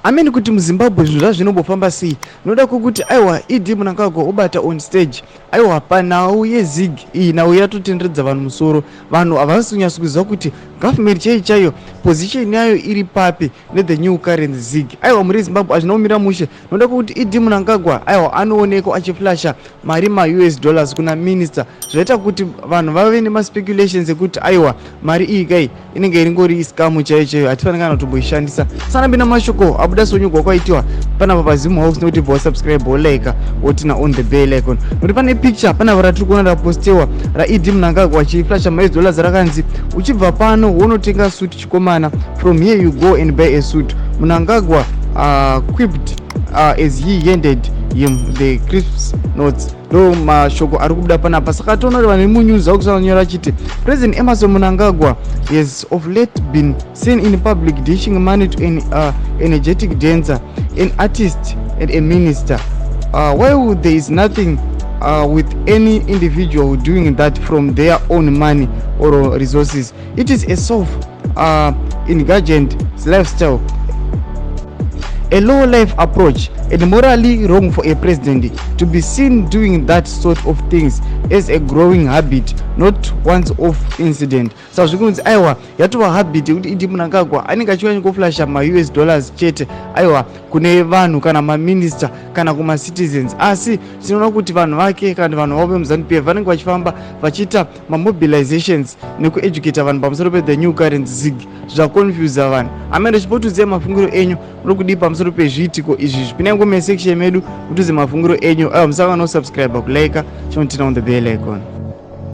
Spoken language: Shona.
Ameni kuti muZimbabwe zvinhu zvazvinombofamba sei noda kwekuti aiwa ED Mnangagwa obata on stage. Aiwa, panhau yeZig iyi, nhau yatotenderedza vanhu musoro. Vanhu havasi kunyatso kuziva kuti government chaiyo chaiyo position yayo iri papi nethe new currency ZiG. Aiwa, muri Zimbabwe hazvina kumira mushe noda kwekuti ED Mnangagwa aiwa anoonekwa achiflasha mari maUS dollars kuna minister, zvaita kuti vanhu vave nemaspeculations ekuti aiwa, mari iyi kai inenge iringori scam chaiyo chaiyo, hatifaniri kana kutomboishandisa. Sanambi mashoko abuda sonyogwa kwaitiwa panapa paZim House, nekuti bva wasubscribe, wolike, woturn on the bell icon, nokuti pane picture panapa ratiri kuona rapostewa raED Mnangagwa achiflasha maUS dollars, rakanzi, "Uchibva pano wonotenga suit chikomana. From here you go and buy a suit," Mnangagwa quipped as he handed him the crisp notes. Ndo mashoko ari kubuda panapa. Saka toona kuti vanhu vemunews vakusanyora achiti President Emmerson Mnangagwa has of late been seen in public dishing money to an energetic dancer, an artist and a minister. While there is nothing with any individual doing that from their own money or resources, it is a self indulgent lifestyle, a low life approach and morally wrong for a president to be seen doing that sort of things as a growing habit, not once off incident. Saka zviri kunzi aiwa, yatova habit yekuti ED Mnangagwa anenge achiuya ngoflasha maUS dollars chete, aiwa, kune vanhu kana maminista kana kumacitizens. Asi tinoona kuti vanhu vake kana vanhu vavo vemuZANU PF vanenge vachifamba vachiita mamobilizations nekueducata vanhu pamusoro pethe new currency ZiG. Zvaconfusa vanhu. Amene chipotudzai mafungiro enyu, muri kudii pamusoro pezviitiko izvi? Zvipindai mucomment section medu mutuze mafungiro enyu. Aiwa, musaka nosubscribe, kulike, chinoturn on the bell icon.